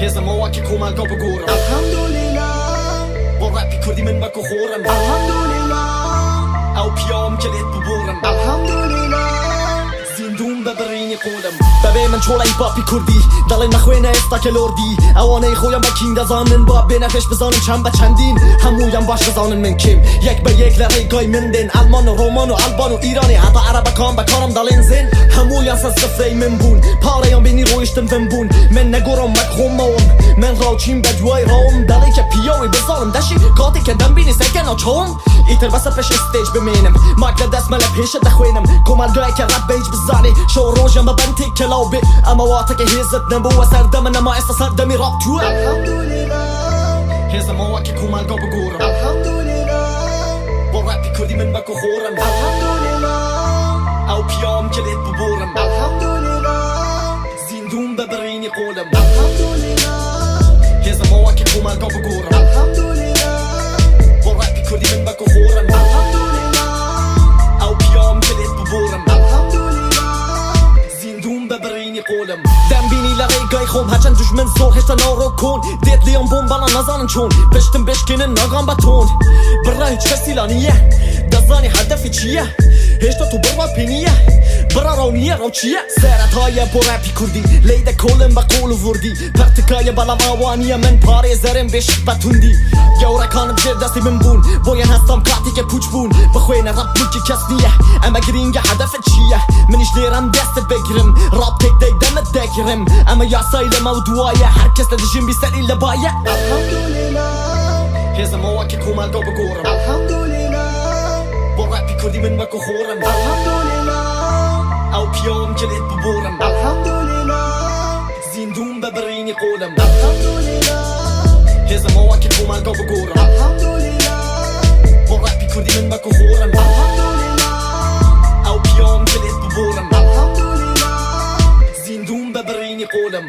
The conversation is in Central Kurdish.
هێزەمەوە کە کۆمەڵگا بگۆڕم. الحمدللە. بۆ ڕاپی کوردی من بەکۆ خۆڕم. الحمدللە. ئەو پیاوم کە لێت ببۆڕم. الحمدللە. زیندووم بە بڕینی قۆڵم. بەبێ من چۆڵە هیپاپی کوردی دەڵێن مەخوێنە ئێستا کە لۆردی ئەوانەی خۆیان بە کینگ دەزانن با بێنە پێش بزانن چەند بە چەندین هەموویان باش دەزانن من کێم یەک بە یەک لە ڕێگای من دێن ئەڵمان و ڕۆمان و ئەلبان و ئیرانی هەتا عەرەبەکان بە کارم دەڵێن زێن هەموویان سەر سفرەی من بوون پارەیان بینی ڕۆیشتن ون بوون من نەگۆڕام وەک خۆم ماوم من ڕاوچیم بە دوای ڕاوم دەڵێ کە پیاوی بزانم دەشی کاتێک کە دەمبینی سەرکە ناچاوم ئیتر بەسە پێش stage بمێنم mic لە دەستمە لە پێشت دەخوێنم کۆمەڵگایەکە ڕەپ بە هیچ بزانێ شەو ڕۆژیان بە بەنتێک کەلاو بێ ئەمە واتەکە هێزت نەبووە سەردەمە نەما ئێستا سەردەمی ڕاپ تووە. الحمدللە. هێزەمەوە کە کۆمەڵگا بگۆڕم. الحمدللە. بۆ ڕاپی کوردی من بەکۆ خۆڕم. الحمدللە. ئەو پیاوم کە لێت ببۆڕم. الحمدللە. زیندووم بە بڕینی قۆڵم. الحمدللە. هێزەمەوە کە کۆمەڵگا بگۆڕم. الحمدللە. بۆ ڕاپی کوردی من بەکۆ خۆڕم. الحمدللە. ئەو پیاوم کە لێت ببۆڕم. الحمدللە. زیندووم بە بڕینی قۆڵم. دەمبینی لە ڕێگای خۆم هەرچەند دوژمن زۆر هێشتا ناڕۆ کۆن دێت لێیان بۆم بەڵام نازانن چۆن پشتم بشکێنن ناگام بە تۆن بڕا هیچ کەسی لا نییە دەزانی هەدەفی چییە هێشتا تۆ بڕوات پێ نییە بڕا ڕاو نییە ڕاو چییە سەرەتایە بۆ ڕاپی کوردی لێی دەکۆڵم بە قۆڵ و وردی پەرتکایە بەڵام ئاوا نییە من پارێزەرم بێشک بە توندی گەورەکانم ژێر دەستی من بوون بۆیان هەستام کاتێکە پوچ بوون بخوێنە ڕەپ ملکی کەس نییە ئەمە گرینگە هەدەفت چییە منیش لێرەم دەستت بگرم ڕاپ تێک دەی دەمت دەگرم ئەمە یاسای لەمە و دوایە هەر کەس لە دژیم بی سەری لە بایە. الحمدللە. هێزەمەوە کە کۆمەڵگا بگۆڕم. الحمدللە. بۆ ڕاپی کوردی من بەکۆ خۆڕم. الحمدللە. ئەو پیاوم کە لێت ببۆڕم. الحمدللە. زیندووم بە بڕینی قۆڵم. الحمدللە. هێزەمەوە کە کۆمەڵگا بگۆڕم. الحمدللە. بۆ ڕاپی کوردی من بەکۆ خۆڕم. الحمدللە. ئەو پیاوم کە لێت ببۆڕم. الحمدللە. زیندووم بە بڕینی قۆڵم.